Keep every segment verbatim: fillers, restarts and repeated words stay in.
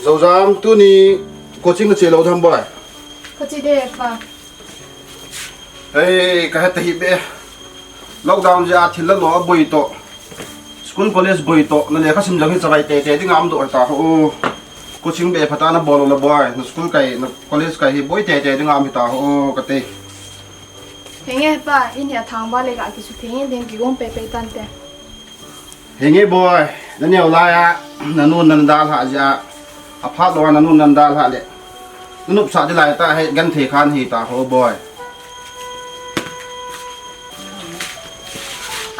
Joujam, tuni coaching kache lou dem boi? Kache de pa. Hei, kahet tahih beh. Lockdown jeh a thil le lo aboi toh, school college boi toh, na lekha sim jong hi chavai teitei dinga umdoh hita ho. Coaching beh phatah a nabol lou le boi, na school kai, na college kai hi boi teitei dinga um hita ho, kati. Henge pa, in hi athangvah le ga kisutheng in ding, kigong peipei tante. Henge boi, naneo laiya nanu nadalhah jeh a, aphat louva nanu nadalhah le, nanopsah ding laitah hi genthei khan hita ho boi.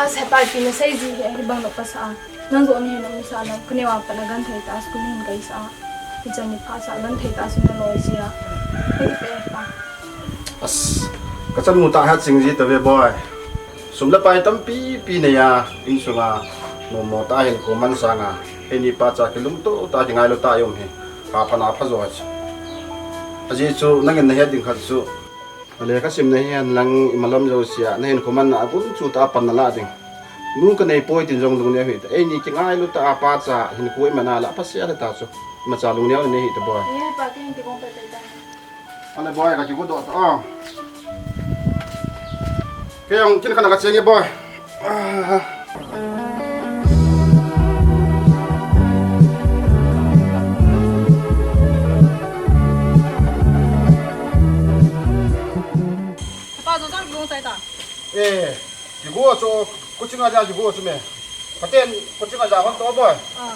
Asa pa, ipi nasei ji hi, hibang lou pasah a, nang jong nahin umsah lou, kaneo a pat nagenthei tah a school nahin kaisah a, hichan ni phasah genthei tah a sum naloi jia. Hei pe pa. As, kachanu tah hi aching ji tave boi. Sum le pai tampipi neiya, insunga nommo tah a hinkho man sanga, heini pacha kilungto tah a kingailu tah a i um hi, apha na apha jo chu. Ajeh chu nangin nahet ding khat chu, nalekha simna hihen lang imalam jousea nahinkho manna a gunchu tah a pan nalah ding. Nu kanei poi tin jong lungneo hih ta. Eini kingailu tah a pacha hinkho iman a lah apha sel hita chu, imacha lungneo nei hih ta boi. Henge pa, kei in kigong peipei ta. Ale boi, kakigodoh ta o. Kei jong kin khat a kacheng e boi. Ah. Pa, Joujam kigong chai ta. Eh, kigo chu, coaching a ja kigo chu me. Katen coaching a ja hon to boi. Ah.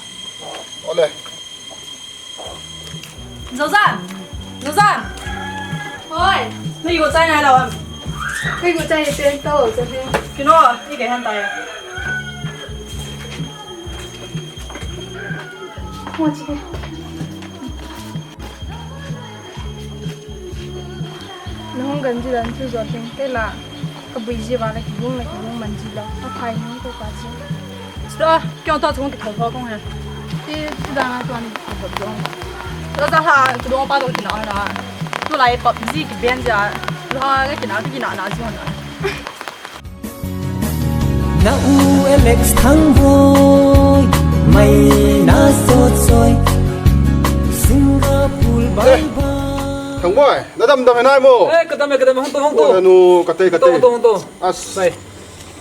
Ole. Joujam! Joujam! Hoi! Neigo chai nai lou am? Keigo chai pen to, chai pen. Kino, ikei han tai. Mo chi. Nahung gan ji dan chu jo teng te la. Kabui ji uva la kigong la kigong man ji lou. Aphai nung ko ka ji. Sta, kyo ta chung ki thau thau kong he. Ti, ti dan a tuan ki thau thau. Sta, sta ha, kidong pa to kina na. Tulai PUBG kiben ja. Lha kina, kina na ji na. Na u Alex Thangboi, mai na sot soi, Singapore bye bye. Thangboi, nadam dam hinai mo? Eh, kadam e, kadam e, hung to, hung to. Oi, anu, katei, katei. Hung to, hung to, hung to. As. Sai.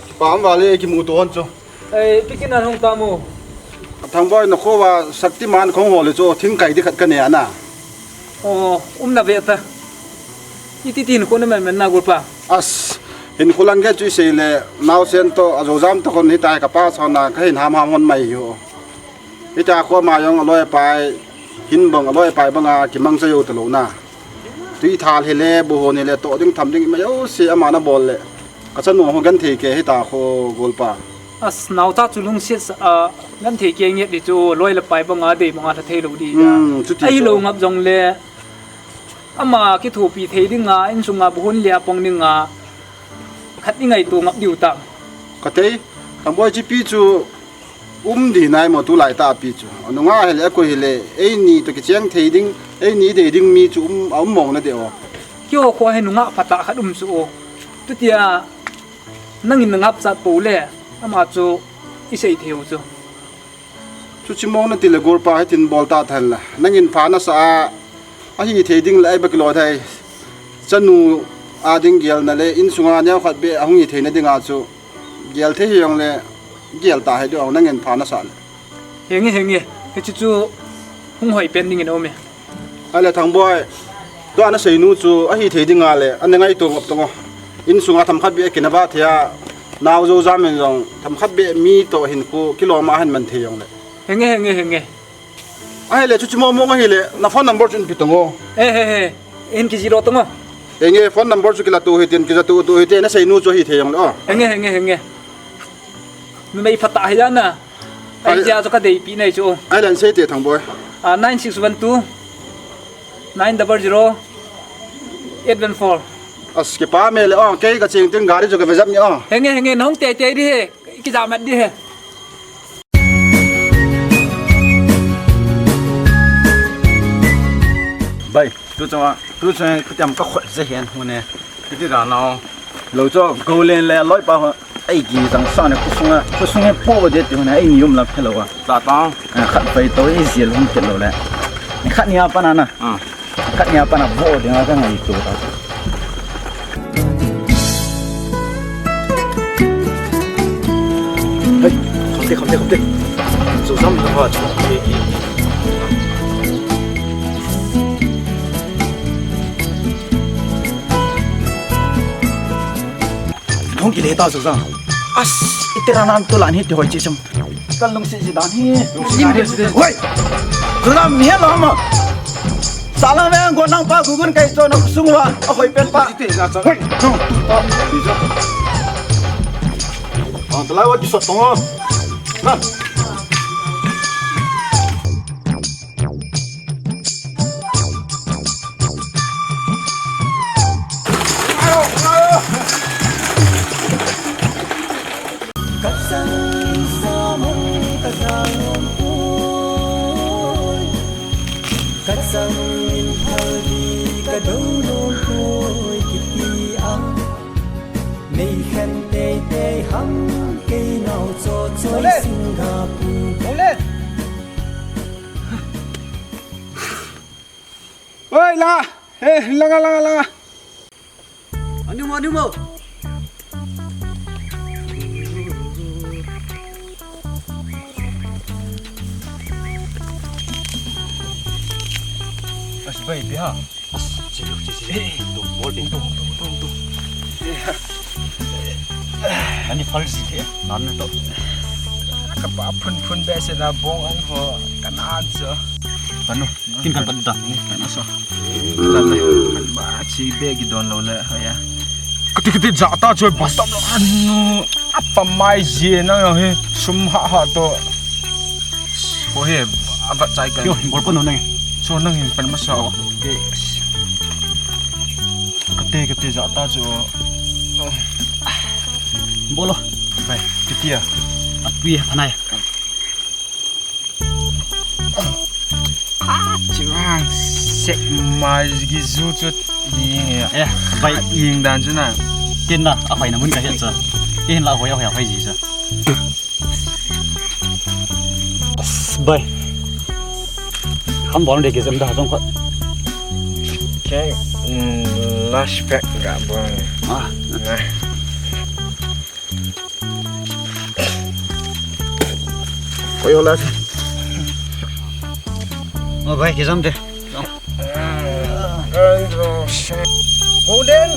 Kipah um vale, kimu to hon chu. Eh, picnic a hung ta mo? Thangboi, nakho uva Shaktiman kahung hol le chu, thingkai di khat kanei ana. Oh, um na ve ta. Iti tin ko na men men na gulpa. As, hinkho lang kei chu isei le, naosen to, a Joujam to kon hitia kapa sona, kahin ham ham hon mai u. Hitia kho ma jong aloi apai, hin bang aloi apai banga kimang cha jou talou na. Tui thal hile, bu hon hile, to ding tham ding ima jouse ama nabol le. Kachanu ho genthei kei hita kho golpa. As, naocha chu lungset sa, a, genthei kei nge di chu loi le pai banga dei banga lha thei lou di. Hmm, chuti chu. Ahilou ngap jong le. Ama kithopi thei dinga, insunga bu hon le apang dinga. Khat i ngaito ngap diu ta. Katei, Thangboi chipi chu um di nai mo tulai ta pi chu. Anunga hile, akoi hile, eini to kicheng thei ding, eini dei ding mi chu um, a um mong na de o. Kio kho he nunga phatah khat um chu o. Tutia, nangin na ngap chat po le, ama chu isei thei u chu. Chuchi mong nati le golpa hitin bol ta than la. Nangin pha nasa a, ahithei ding le ai ba kilo thei. Chanu a ding gel na le, insunga neo khat be ahung hithei na dinga chu. Gel thei hi jong le, gel ta hi ding nangin pha nasa le. Henge, henge. Hichu chu hung hoi pen ding in um e. Ahile Thangboi, tua nasei nu chu ahithei dinga le, ana ngaito ngap tong o. Insunga themkhat be kinava thei a, nao Joujam in jong themkhat be mi to hinkho kilom a ahin man thei jong le. Henge, henge, henge. Ahile chuchi mong mong ahile, na phone number chu in pe tong o. He, he, he. In kiji lo tong o. Henge, phone number chu kila tu hitin, kija tu tu hite, nasei nu chu ahithei jong le o. Henge, henge, henge. Numei phatah hi jana. Ai, ai, tia chu ka deipi nei chu. Ai, lan sei te Thangboi. Ah, nine six one two, nine double zero, eight one four. As kipa me le ong, kei ka ching tin gari chu ka vejam ni ong. Henge, henge, nahung tei tei di he. Kija mat di he. Bai, tu chunga, tu chunga, kutiam ka khot je hian hune. Kiti da nau. Lo cho, go len le, loi pa ho. Ei ki jang sa ne, khosung a, khosung he po de ti hone, ei ni um la phe lo a. Ta ta. A, khat pai to, ei zial hum phe lo le. Khat ni a pat na. Ah. Khat ni a pat na vo ding a ka ngai chu ta. Hei, kham te, kham te, kham te. Chu sam ta ha chu. Thong kile ta chu sa. As, itera nan tu lan hi ti hoi chi sam. Kan lungsi ji dan hi. Hoi. Chu na mi lo ma. Sala me go nang pa gugun kai cho na sung wa. A hoi pen pa. Hoi. Ang talai wa ti so tong. Na. Ole. Oi, la. He, langa, langa, langa. Anu mo, anu mo. As bai, biha. As, chilu, chilu. Eh, tu, bol din. Tu, tu, tu, tu. Ani phal ji the, nan to. Ka pa phun phun be se na bong an ho, ka na an so. Panu. Kin kan pat da. Kan aso. Kan le. Kan ba chi be ki don lo le ha ya. Kati kati ja ta choi ba tam lo. Anu. Apa mai ji na yo he. Sum ha ha to. Ko he. Apa chai kan. Yo, bol ko no nang. So nang hin pan masa. Yes. Kati kati ja ta chu. Bolo. Bai, kiti ya. Apui ha panai. Chiwang sek mai gi zu chu ni nge. Eh, bai. Ing dan chu na. Ken na, a hoi na mun ka het cha. Ken la hoi, hoi, hoi ji cha. Bai. Kham bol de ke jam da jong khat. Ke, mm, last pack ga bol. Ah. Na. Oi, hola. Oh, bai, ke jam de. Golden.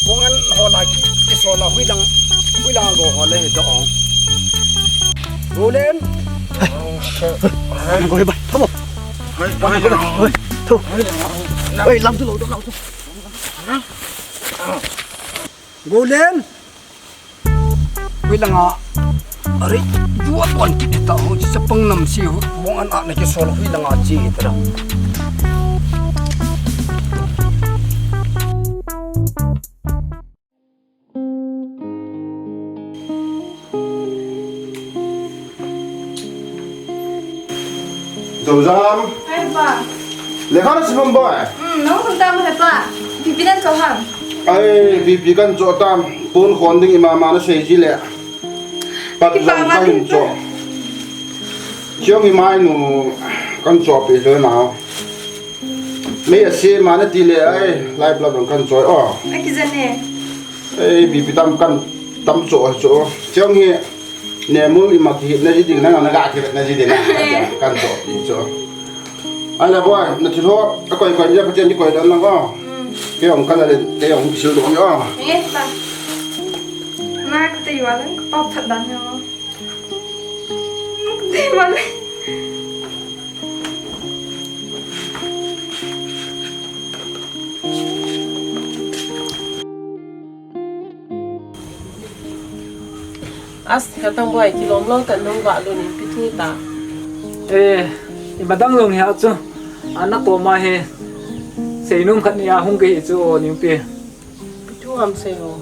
Bongan hola ki, ki sola hui lang, hui lang go hola he do. Golden. Go he bai, tamo. Bai, bai, bai, tho. Bai, lam tu lo, lam tu. Golden. Hui langa, are, duat wan kit ta ho, chi chapang nam si, bong an a na ki sol hui langa chi ta ra. Zozam. Hai, pa. Lekha na sim am boi? Hmm, nang hung tam hai, pa. Pipi nan kau ham. Ai, pipi kan cho tam. Pun khon ding i mama na sei ji le. Pat zong kan cho. Chiang i mai nu kan cho pi le na. Mei a si ma na ti le ai, lai bla bang kan cho. Oh. Ai, ki jan ne. Ei, pipi tam kan tam cho cho. Chiang hi ne mul i ma ki na ji ding na na ga ki na ji ding na. Kan cho pi cho. Ala boy, na thil ho, a koi koi ni a Pathen ni koi dan lang o. Mm. Kei ong kan a le, kei ong kisil dong o. Nge, pa. Na ka te wa lang, ka pa phat dan o. Na ka te wa lang. As, ka tang boi, kilom lo ka nung ba lo ni pi thu ta. Eh, i madang long hia chu. Ana ko ma he. Seinom khat ni a hung ke hi chu o ni pi. Pi thu am sei lo.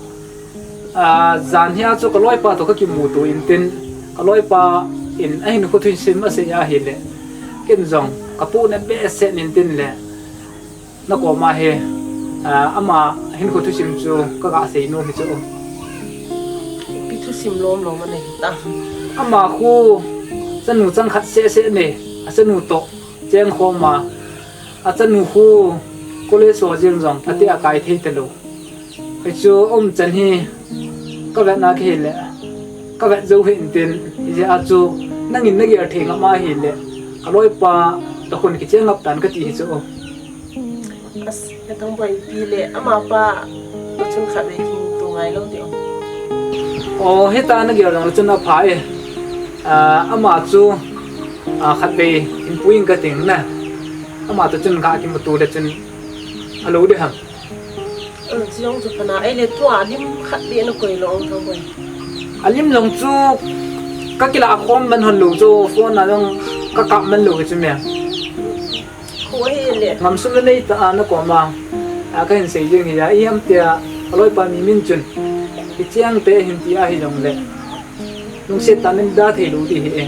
A, jan hia chu ka loi pa to ka kimu tu in tin. Ka loi pa in a hin khu thu sim a sei a hi le. Ken jong, ka pu na be se nin tin le. Na koma he, ah, ama hinkho thusim chu ka ga seinom hi chu. Ipi thusim lom lom ana hi ta. Ama khu chanu chang khat seh seh ne, a chanu toh Cheng khom a, achanu khu college ho jeng jong phatea kai thei talou. Hichu umchan hi kavetna kahile, kavet jou hih intin, hijeh a chu nangin nagel thei ngam ahile, kaloipa toh khun kicheng ngap tan kati hichu. As, ka Thangboi pi le amapa toh chun khatvei kimuto ngai lou ding. O, hita nagel jong le chun apha e. Ah, ama chu, ah, khatvei hin pui inge kating na. Ama toh chun kakimuto le chun alou ding ham. Chujong chu pha na, ahile tua lim khat beh nakoi lou Thangboi. Alim jong chu kakilah khom man hon lou chu, phone a jong kakap man lou chu me. Kho hile. Ngamsung le neitah a nakoma, a, kahin sei jing hi a, iham tia, aloipa mi min chun, hicheng te hin ti ahi jongle, lungset tah in da thei lou ding ahi e.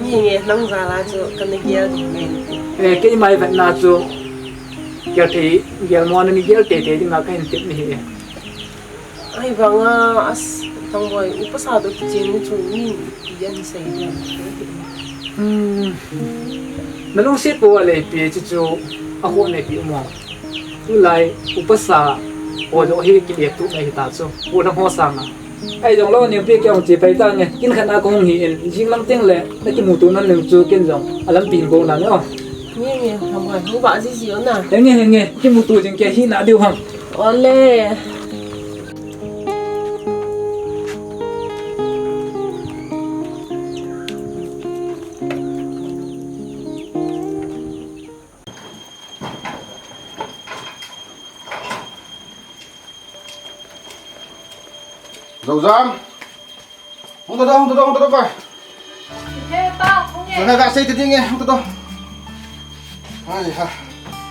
Nge nge, nang jal a chu kana gel ding nge. E, keima vetna chu, gel thei, gelmo na nei gel teitei dinga kahin tep ahi e. Ahivanga, as, Thangboi, upasa toh kichen ni chu min ipi asei ding. Hmm. Nalungset pou a le ipi chu chu akhoh neipi mo. Tulai upasa ho joh hi kiletup nai hita chu. Pu nang ho sanga. Ahi jonglou Nengpi kei hung che pai tange. Kin khat a kahung hi in jing lang teng le nakimuto nom leng chu ken jong alampi in go nange o. Nge nge, Thangboi, hung vah jiji o na. Henge, henge, kimuto jing kei hi na diu ham. Ole. Joujam. Hung tou, hung tou, hung tou, pai. He, pa, hung e. Nana ka sei ti ding e, hung tou. Ai ha.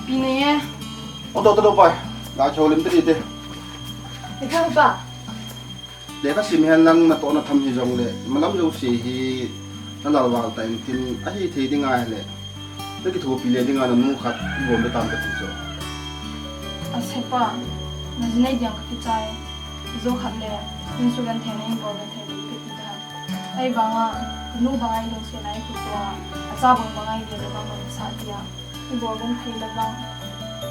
Pi nei e. Hung tou, tou, pai. Ga cho lim ti te. He, pa. Lekha sim hen lang natoh natham hijongle, malam jouse hi nalalval tan tin, ahithei ding ahile, nakithopi le dinga nanu khat ibol le tam kati chu. Ase pa, najinei diang kakichai, jou khat le, insulin thei na ibol le thei le kati ta. Ahivanga, nu banga ilungset na ikhutua, acha bang banga ile le bang bang sa tia, ibol bang thei le bang,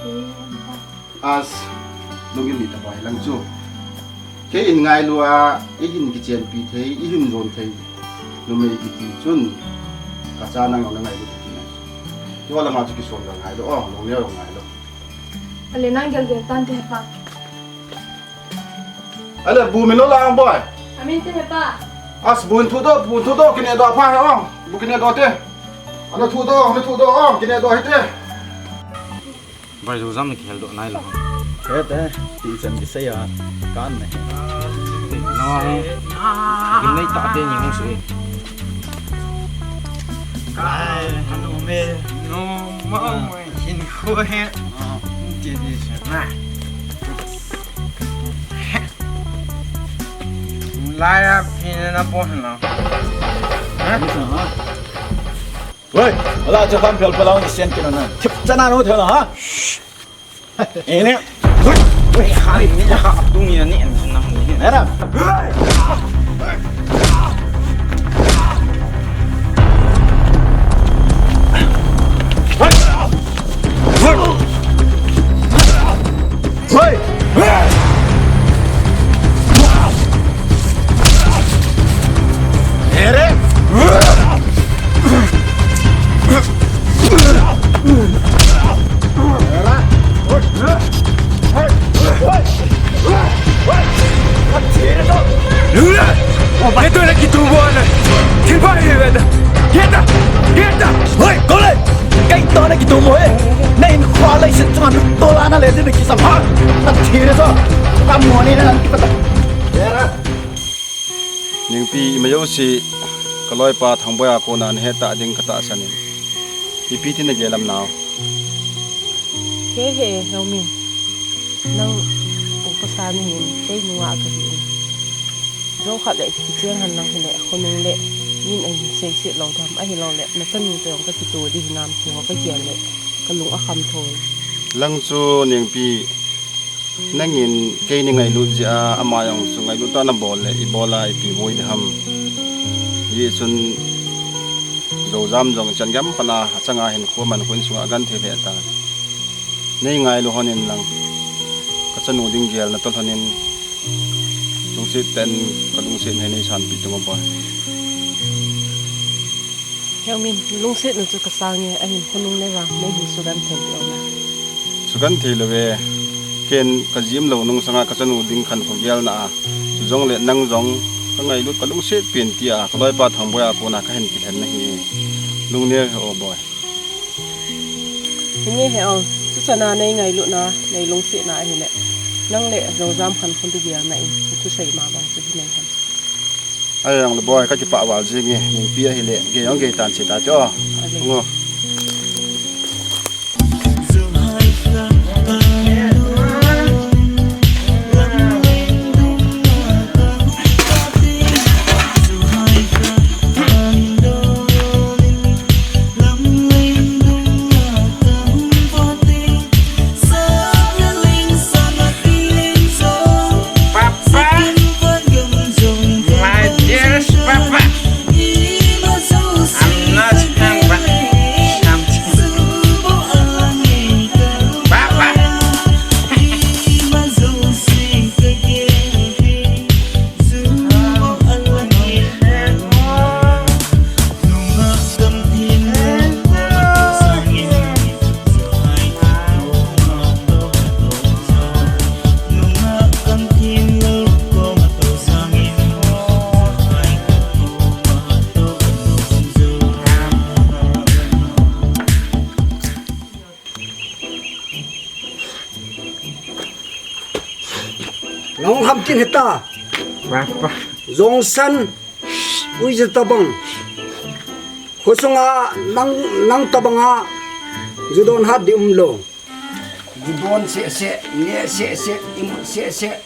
e, pa. As, lungin ni tapa hilang chu. Kei in ngailu a, ihin kichenpi thei, ihin jon thei. Numei kiti chun, kacha nang nang ngailu kiti nai. Kei ho lama chu kisonga ngailu, o, lungneo ngailu. Ale nang gel gel tante pa. Ale bu min lo la ang boy. Amin te pa. As bu in thu do, bu in thu do, kine do pa he o. Bu kine do te. Ana thu do, ana thu do o, kine do hi te. Bai, Joujam na kihel doh nai lou. He te, ti chan kisei a, kan ne. No. Kin nei ta te ni hung se. Kai, hanu me. No, ma, ma, hin ko he. Ti di se na. Lai a pin na po na. Ha? Woi, ala cha kan phel phel ang sen kin na. Thip chana no thela ha. Ene. Woi, woi, hari ni ha tung ni ni na ni. Era. Woi. Ere. Lula! Ito na kitubo na. Kiba iweda. Kita! Kita! Hoy, kole! Kei to na kitubo e. Na in khwalai sin chunga to la na le de kisam ha. Na thire so. Ka moni na kipata. Ningpi, ima jouse, kaloipa Thangboi a kona nahetah ding katahsan in. Ipi tin nagel am nao? He he, Helmi. Nang upa sa nahin, kei nungah kahin. Jou khat le kicheng hen lang hile, khonung le, min ahin seiset lou dam, ahilou le, nachanu toh jong kakito ding hinam ti ho kagel le, kalung akham thoi. Lang chu Ningpi, Nangin kei nei ngailut jeh a ama jong chu ngailut tah a nabol le, ibola ipi boi ding ham. Hijeh chun Jojam jong ichan gam pana achanga hin kho man kho in sunga agenthei lheh tan. Nei ngailu lhon in lang, kachanu ding gelna toh lhon in, lungset tah in kalungset nei nei sanpeh teng o boi. Hemin, lungsetna chu kasang e, ahin khonung le vang, nei hin sugenthei ding o na. Sugenthei lou ve, ken kajim lou nung sanga kachanu ding khankho gelna a, chujongle nang jong kangailut kalungset pen tia, kaloipa Thangboi a kona kahin kilhen nahi. Lungneo hih o boi. Hinge he o, chuchana nei ngailutna, nei lungsetna ahile, nang le Jojam khankho ding gelna in, thusei ma bang chu hinei hen. Ahi jongle boi, kakipah val jenge, ningpi ahile, gei jong gei tan che tate o. Ahi. Ngo. Papa! My dearest Papa! I'm not hungry. Something. Papa! Nang ham tin heta. Papa. Jongsan. Ui, je tabang. Khosunga nang, nang tabanga ju don hat ding umlou. Ju don sese, ne sese, imut sese.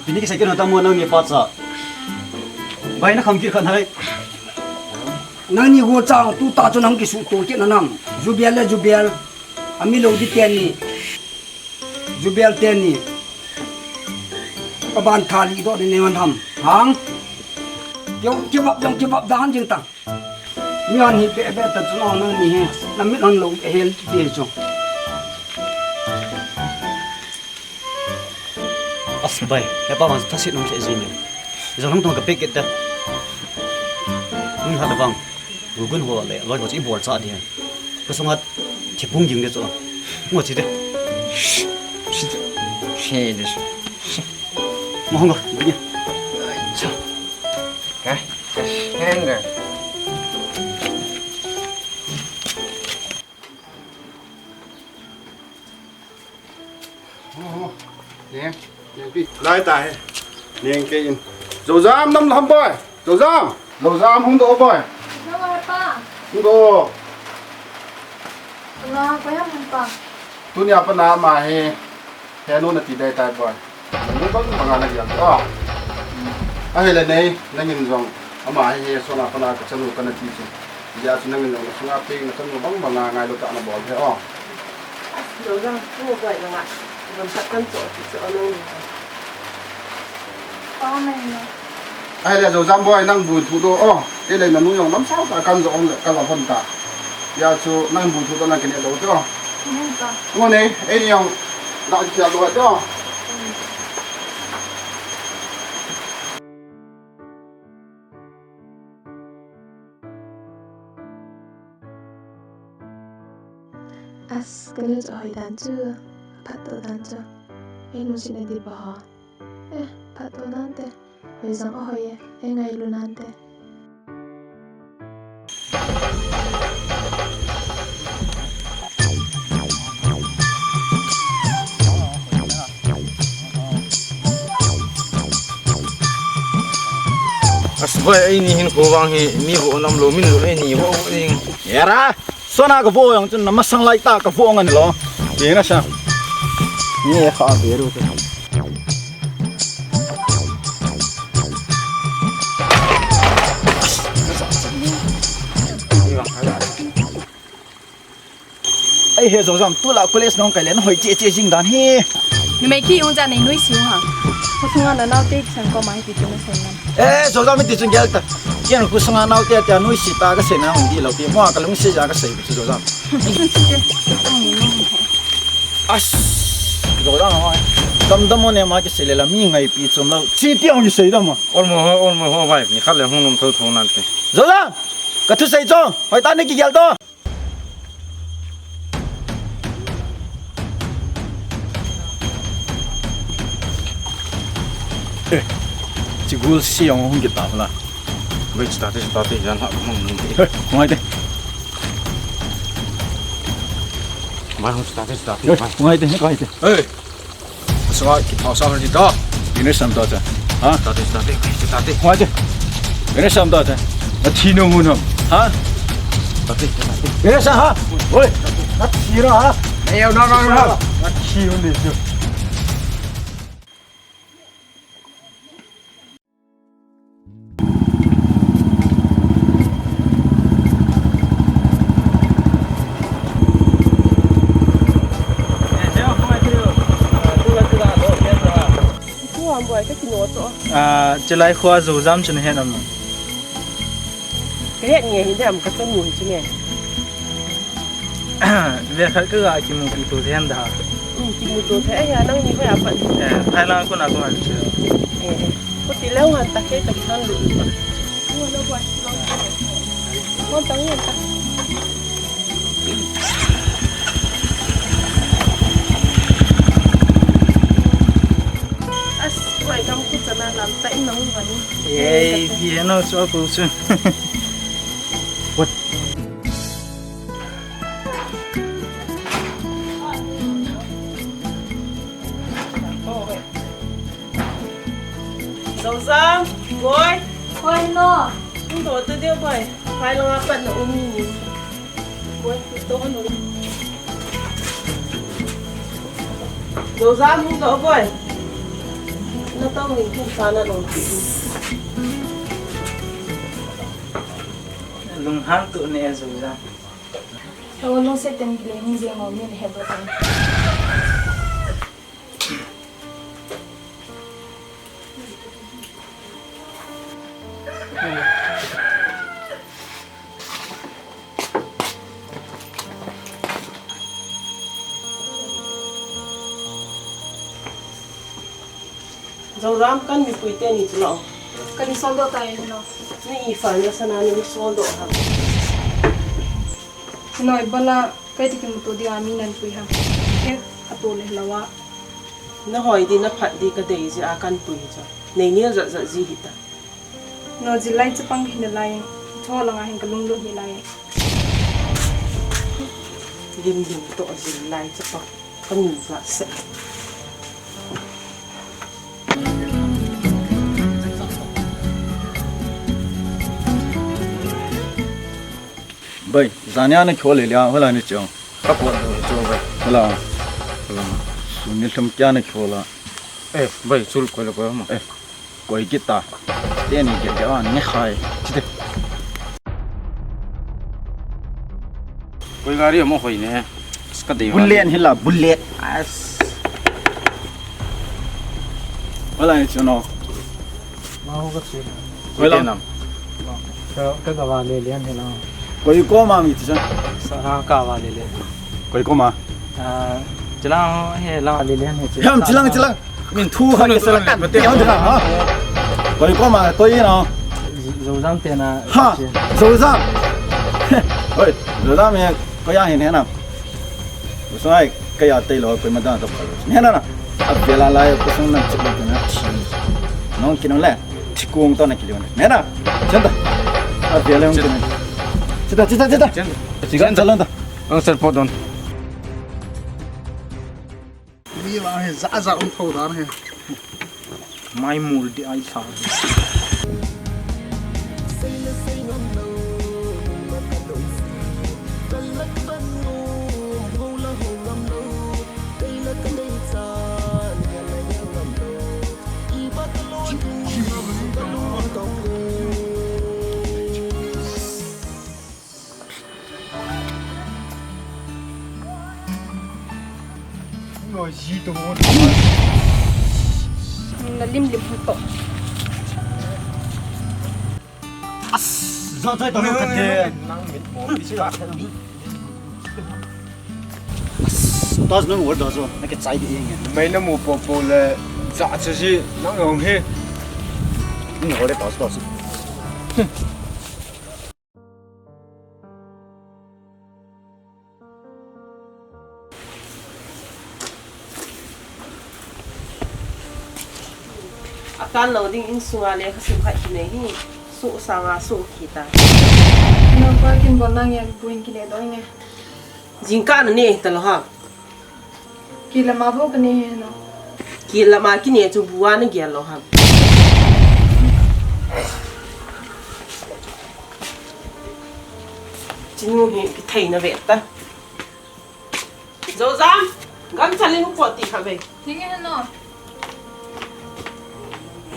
Pini kisei kit hon tamo nangni pacha. Bai nakham kit khat hai. Nangni gocha tuta chu nang kisuto kit nanam. Ju bel le ju bel. Amilou di teni. Ju bel teni. Aban thali doh di nei man ham. Hang. Keu, kevap jong kevap dan jing tang. Mi an hi be be ta chu nangni hi. Namit hon lou e hel ti chu. As bai, hepa vang thasit nung se jing ni. Jong nang tong ka pek kit ta. Nung ha da bang. Gu gun ho le, loi ho chi bol cha di. Ka sunga thipung ging de chu. Ngo chi de. Shi de. Shi. Mo hong go. Ni. Cha. Ka. Ka. Hang. Neng, neng pi. Lai ta he. Neng kei in. Jojam nam lam boi. Jojam. Jojam hung doh boi. Nang oi pa. Hung doh. Nga pa ya mun pa. Tunia pa na ma he. He nu nati dai tai boi. Nang bang bang ana diam. Oh. Ahile nei, nangin jong. Ama hi he sona pana kachanu kana ti chu. Hijeh chun nangin jong nasunga peng nachanu bang banga ngailu tah a nabol he o. As, Jojam, tu koi nanga. Jom sat kan cho ti cho nang. Pa mai na. Ahile Jojam boi nang bui thu doh o. Kei le nanu jong lamsao tah a kan jo ong le kala hon ta. Hijeh chun nang bui thu doh nang kine doh te o. Nang ta. Ngo nei, eini jong da kikhel doh te o. As, kanu chu hoi dan chu, phatto dan chu. Ei nu sin adi pa ho. Eh, phatto dan te. Hoi jang ahoi e, ei ngailu nan te. As boi, eini hin kho vang hi mi vo nam lou, min lou eini vo vo ding. Era, sona ka vo jong chun na masang lai ta ka vo ngan lo. Ye na sa. Ni kha be ru. Ai he Jojam, tu la college nong kai le na hoi che che jing dan hi. Numei ki ung ja nei nui si ung ha. Khosunga na nao te kisan ko mai ti tu na sen nam. Eh, Jojam mi ti chun gel ta. Kiang khu sunga nau tia tia nuisat ta kasei na hung di lou pi. Mo ka lungset ja kasei chu Joujam. As, Joujam hoi. Damdam mo ne ma kisei le la mi ngaipi chom lou. Chi tia hung kisei dam mo. Ol mo ho, ol mo ho bai. Ni khat le hung nom tho tho nante. Joujam. Ka thusei chu. Hoi ta ni kigel to. Eh, chi gul si jong hung kit ta la. Wei, chi ta te, chi ta te, jan ha, mang nung te. Hei, hung ai te. Mai hung chi ta te, chi ta te, eh, mai. Hung ai te, hung ai te. Hei. Aswa ki thau sa har ji ta. Ina sam ta cha. Ha? Ta te, ta te, ta te. Hua te. Ina sam ta cha. Na thi no ngun ham. Ha? Ta te, ta te. Ina sa ha. Oi. Na thi ra ha. Ei, no, no, no. Na thi un de. Pu am boi ka kino to. Ah, chilai khua Joujam chun het am. Ka het nge hin dam ka chanu hi chu nge. Ve khat ka ga kimupi to thei da. Um, kimu to thei a nang ni hoi a pat. Eh, phai lang ko na ko man che. Eh, eh. Ko ti leu han ta ke ta kan lu. Ko na ko. Ko ta nge ta. As, ko ai kam ku chana lam ta in nang wa ni. Ei, vi no so ko su. What? Joujam, boi. Hoi no. Hung doh ta deu boi. Phai langa pat na um ni. Boi, tu to no. Joujam hung doh boi. Na to ni kum sa na lo ti. Lunghan tu ne Joujam. Hello, lungset ten kile hung jeng o min he do tan. Joujam kan mipui teni chu lo. Kan i sol doh tai lo. Ni i fal na sana ni sol doh ha. Noi bala kai ti kimuto dia mi nan pui ha. Ke khato le lawa. Na hoi di na phat di ka dei ji a kan pui cha. Nei ngel jat jat ji hita. No, jilai chapang hi nalai. Tho langa hin ka lunglut hi lai. Lim lim to jilai chapang. Ka mi va se. Bai, jania na khole lia, hola ni chong. Ka pot do cho bai. Hola. Hola. Suni lhum kya na khola. Eh, bai, chul koi la koi ma. Eh. Koi kita. Teni ke ke an ne khai. Chite. Koi gari mo khoi ne. Ska dei. Bullet hila, bullet. As. Wala ni chuno. Ma ho ka chi. Koi la. Ka, ka ga wa le lian hila. Koi ko ma mi ti sa. Sa ha ka wa le le. Koi ko ma. Ah, chilang he la le lian he. Ham chilang chilang. Min thu ha ke sala kan. Te hon ha. Koi ko ma, koi no. Joujam te na. Ha, Joujam. Oi, Joujam he, koi ya hin he na. Usai, koi ya te lo, koi ma da to. He na na. Ab vela la, ko sung na chuk na. Nong kino le. Thikung to na kilo ne. He na. Chenda. Ab vela hung kino. Chenda, chenda, chenda. Chenda. Chenda, chalon ta. Ang sir po don. Ni la he, za za um tho dan he. Mai mul di ai sa. Na lim lim hung to. As, Zachai ta lo khat te. Nang mit mo, isi ka. Tos nung word dozo, na ke chai di ing. Mai na mu popo le, za cha ji, nang ong he. Nung word tos tos. Atan lo ding insunga lekha sim khat kinei hi, su sanga su kita. Nang pa kin bol nang ya buin kile doi nge. Jingkah na ne ta lo ha. Kilama bou kane he no. Kilama kine chu bua na gel lo ham. Chinu hi kithei na ve ta. Zozam, gam chalin pot ti kha ve. Thing he no.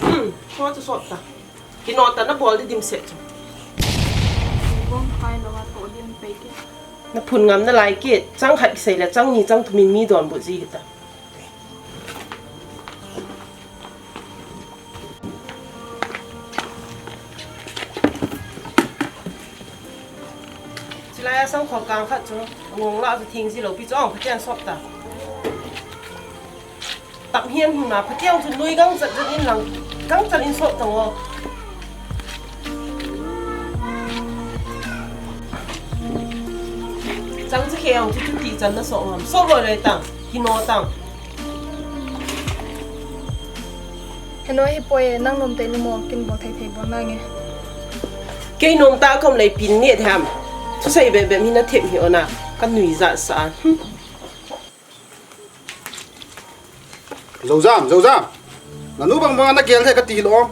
Hmm, ko chu sot ta. Kino ta na bol di dim se chu. Bom khai lo a to dim pe ke. Na phun ngam na lai kit, chang khat kisei le chang ni chang thum in mi donbut ji hita. Chilai a sang khol kang khat chu, ngong la chu thing ji lo pi chu ong kha chen sop ta. Tap hian huna, pha tiang chu nui gang chat chat in lang, gang chat in sop tang o. Chang chu khe ang chu chu ti chan na sop ngam, sop loi loi tang, kino tang. He no hi poi, nang nom te ni mo, kin bol thei thei bol na nge. Kei nom ta kom lei pin ni tham. Chu sei be be mi na them hi ona, ka nui za sa. Hmm. Zozam, Zozam. Na nu bang bang na gel the ka ti lo.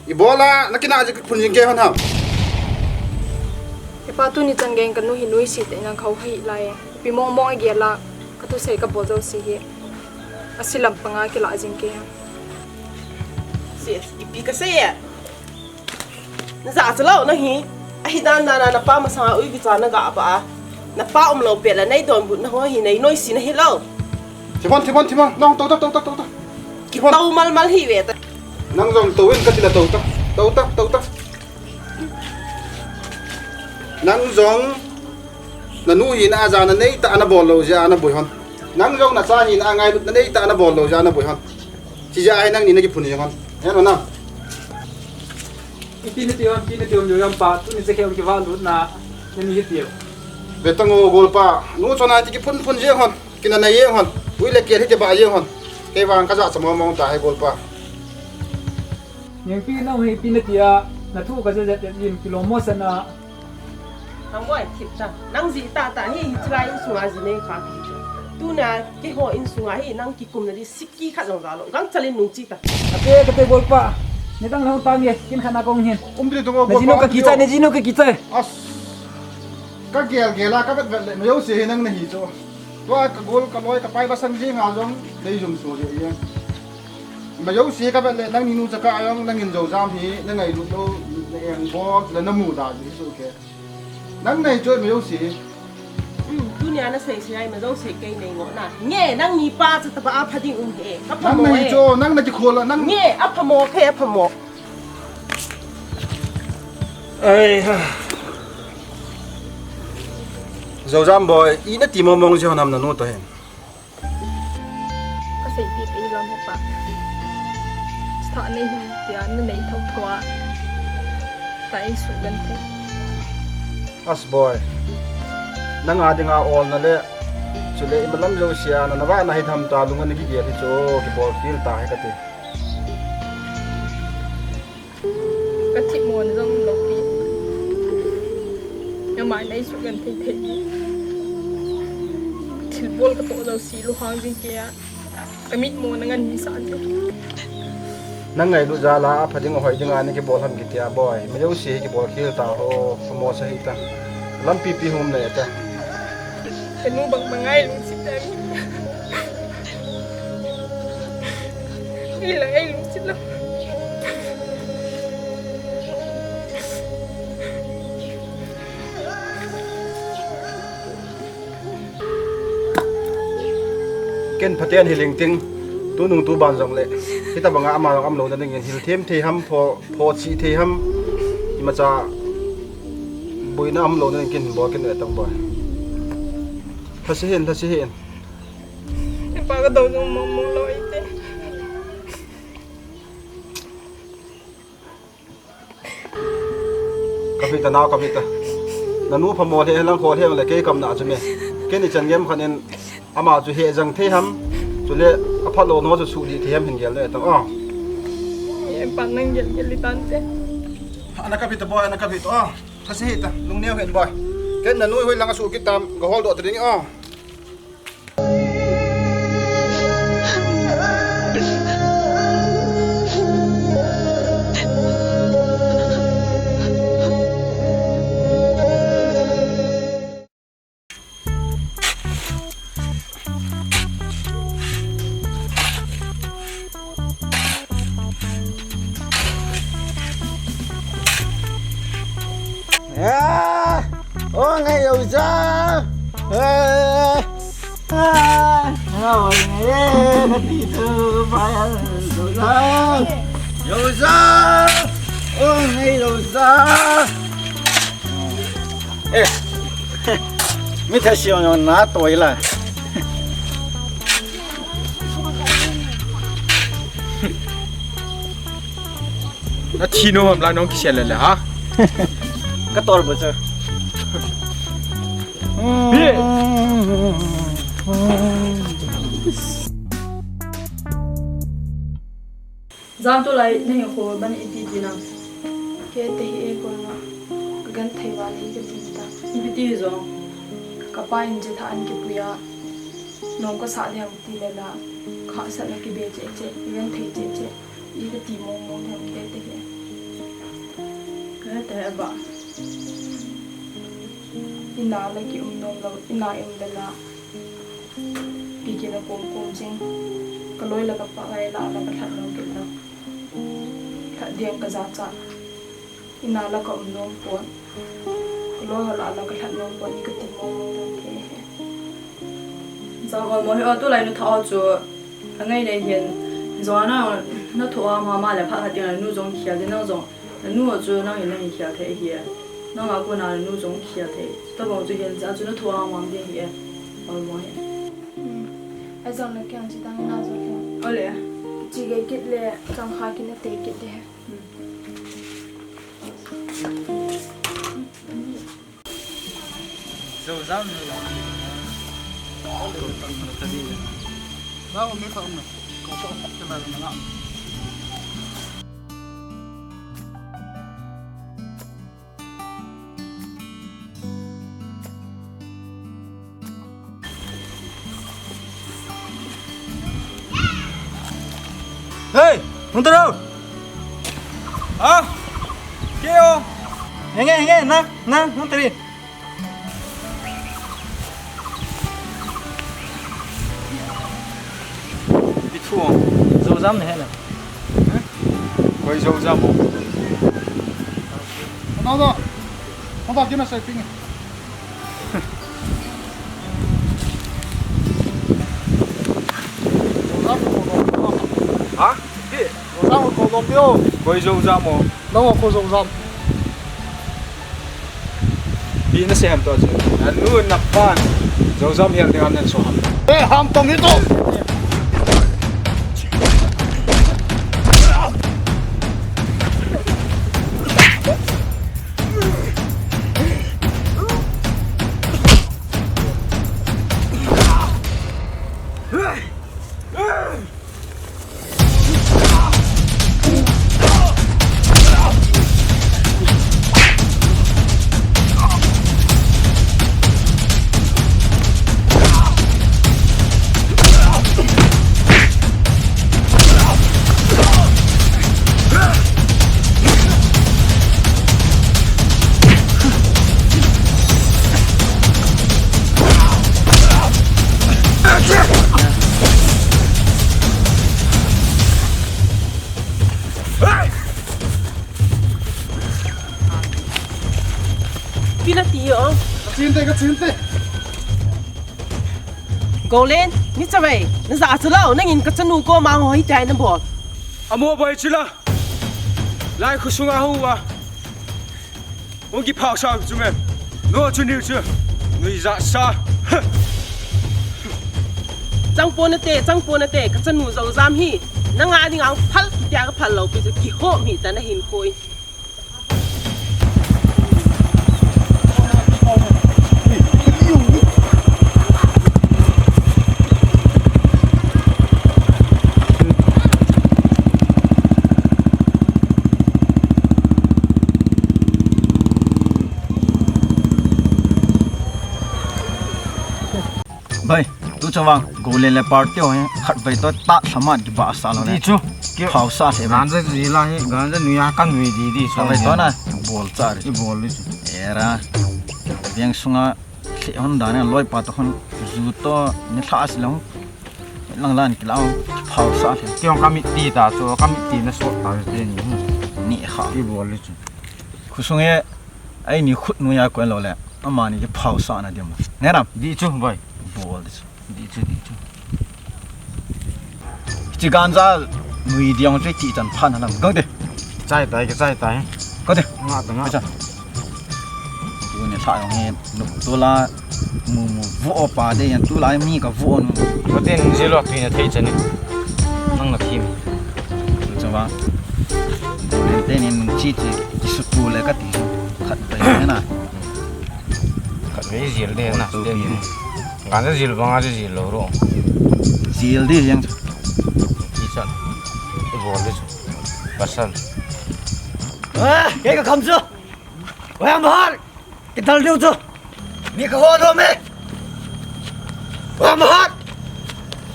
I bola na kina ji phun jing ke hon ham. He pa tu ni chan geng ka nu hi nui si te nang khau hai lai. Pi mong mong a gel la ka tu sei ka bol zo si hi. A si lam panga ki la jing ke ham. Si, ipi ka sei ya. Na za cha lo na hi. Ahi dan dan na pa masanga ui ki cha na ga ba a. Na pa um lo pe la nei donbut na ho hi nei noi si na hi lo. Thimon, Thimon, Thimon. Nong to ta, to ta, to ta. Ki to mal mal hi ve ta. Nang jong to in ka ti la to ta. To ta, to ta. Nang jong na nu hi na a ja na nei ta na bol lo ja na boi hon. Nang jong na cha hi na a ngailut na nei ta na bol lo ja na boi hon. Chi ja ai nang ni na ki phun jeng hon. He no na. Ipi na ti hon, ipi na ti hon, yo yam pa, tu ni che khe hon ki va lut na, na ni hi ti yo. Ve tang o gol pa, nu chon a ti ki phun phun jeng hon, ki na na jeng hon, ui le kel hi ki ba jeng hon. Kei vang ka ja cha mo mo ta he gol pa. Neng pi na ui pi na ti a, na thu ka ja ja lim ki lo mo sa na. Nang boi thip ta, nang ji ta ta hi hi chilai insunga ji nei kha ki chu. Tu na ki ho insunga hi nang ki kum na di sik Ki khat jong ga lo, gang chalin nung chi ta. Ate, kate golpa. Ni dang long tang ye, kin khat na kong hin. Um di tung o, na jinu golpa, ka um di kichai, o. Na jinu ka kichai. As. Ka gel gel a, ka vet vet le, mayo si hi nang na hi chu. Tua ka gol, ka loi, ka pai, ka sang jing ha jong, dei jum su je ye. Mayo si ka vet le, nang ni nu cha ka jong, nang in jo jam hi, na ngailut lo, na eng bol, la na mu da ji su ke. Nang nei chu mayo si. Hmm, tunia na sei sei ai mayo si kei nei ngo na. Nge, nang ni pa chu taba a pha ding um he. Ka pha mo e. Nang nei chu, nang na ki khol a, nang. Nge, a pha mo khe, a pha mo. Ai ha. Zojam boy, i na ti mo mong ji hon ham na nu to hen. Ka sei pi pi lam he pa. Sa nei hin tia na nei thok thua. Ta in su gan the. As boy. Nang a dinga ol na le. Chule i malam jo sia na na va na hi tham ta lunga ni ki dia hi chu ki bol feel ta he ka ti. Ka thip mo na jong lo pi. Na mai nei su gan thei thei. Thil bol ka to lo si lu hang jing ke a. Ka mit mo na ngan mi sa je. Nang ngailut jal a, a pha ding a hoi ding a ni ki bol ham ki tia boy. Mayo si ki bol khel ta ho, pha mo sa hi ta. Lampi pi hum le ta. Ka nu bang bang ai lungsit ta ni. Ni la ai lungsit lo. Ken phaten hi ling ting, tu nung tu ban jong le. Hita banga ama jong am lo na ding in hil them thei ham, pho, pho chi thei ham. Ima cha Boina umlou na kin bol kin ve tang boi. Lhase hih in, lhase hih in. Ipa ka dou jong mong mong lou ite. Ka pi ta nao, ka pi ta. Nanu phamo lheh lang kho lheh le kei kam na chu me. Kei ni chan ngem khan in ama chu he jang thei ham. Chule a phalou no chu su di thei ham hin gel le tang a. Ipa nang gel gel i tan te. Ana ka pi ta boi, ana ka pi ta. Lhase hih ta, lungneo hih in boi. Ken nanu hoi lang a su kit tam, ga hol doh ta ding a. Ah, ong ei Joujam. Eh, ah, ong ei, kati chu, pai an Joujam. Joujam. Ong ei Joujam. Eh. Mi thei siu na toi la. Na thi nom ham la nong kisel le ha. Ka tor bo sir. Bi. Jam tulai na hinkho ban ipi ti nang? Kei te hi e kona ka genthei val hi ka ti ta. Ipi ti jong ka pa in jetha an kipui a, nom ka sah ding ti le la, khahsatna kibe cheh cheh, ka genthei cheh cheh, i ka ti mong mong ding kei te hi. Kei te hi ba. Ina la ki um nom lou, ina i um le la. Kikina kom kom jing. Ka loi la ka pa ngai la la ka lhat nom kit lou. Lhat ding ka jachat. Ina la ka um nom pon. Ka loi ho la la ka lhat nom pon, i ka ti mong mong ding kei hi. Jam ol mo hi o, tulai nu tha o chu. Angai nei hin. Jong na, na tho a ma ma le pha kha ting la nu jong khel ding nang jong. Nanu chu nang in nang in khel thei hi. Nang a kona nanu jong khel thei. Tabang chu hin ja chu na tho a mam ding hi. Ol mo hi. Hmm. Ai jong le kyang chi tang na jo le. Ole. Chi ge kit le chang kha kit na te kit de. Hmm. Joujam ni la. Na, umi ka um na. Ko ko ko na na. Hey, hung taro. Ah, keo. Henge, henge, na, na, hung tari. Ipi thu? Joujam na he na. Hah? Koi Joujam o. Ano da? Ano da kina sai ping? Joujam ko no. Ha? Pi? Joujam ko no pio. Koi Joujam o. Nang o ko Joujam. Pi na sei ham tua chu. Nanu na pan. Joujam hel ding ham nan so ham. Eh, ham tong hi to. Pi na ti o. Ka chin te, ka chin te. Golen, ni chavei, na ja chu lo, nangin ka chanu ko ma hoi tai na bol. Amo bai chila. Lai khu sunga ho wa. Hung kiphah sa chu me. No chu niu chu. Nui ja sa. Chang pon nate, chang pon nate, ka chanu jong jam hi. Nanga dinga phal, kitia ka phal lou pi chu kihom hita na hin koi. Bai, tu chawang, Golen le party ho hi, khatvei toh ta thaman kibahsa lou le. Ti chu. Phausa se bai. Ganja ji la hi, ganja nui a ka nui di di. Khatvei toh na, bol cha ri. I bol di chu. Era. Veng sunga, thli hon dan a, loipa toh hon, ju toh, ni thla si lou. Lang lan kilau, phausa se. Ti hon ka mit ti ta chu, ka mit ti na sot ta te ni. Ni kha. I bol di chu. Khosung e, eini khut noiya kon lou le, amani kiphausa na diam. Nge ram? Di chu, bai. Bol di chu. Di chu, di chu. Chi ganja nui diang chu ti chan phan lam. Kang de. Chai tai, kichai tai. Kang de. Nga ta nga. Acha. Tu ni tha yong he, nu tu la, mu mu, vo pa de yan tu la, mi ka vo nu. Ka ten ji lo tu na thei chan ni. Nang na thim. Tu chawang. Len te ni nung chi chi, ki su tu le ka ti. Khatvei na. Khatvei jil de na, tu de pi. Ni. Ganja jil banga jil lou ro. Jil di jeng. Ti chan. I bol di chu. Pasal. Ah, kei ka kham chu. Oya mahar. Kidal diu chu. Mi ka ho do me. Oya mahar.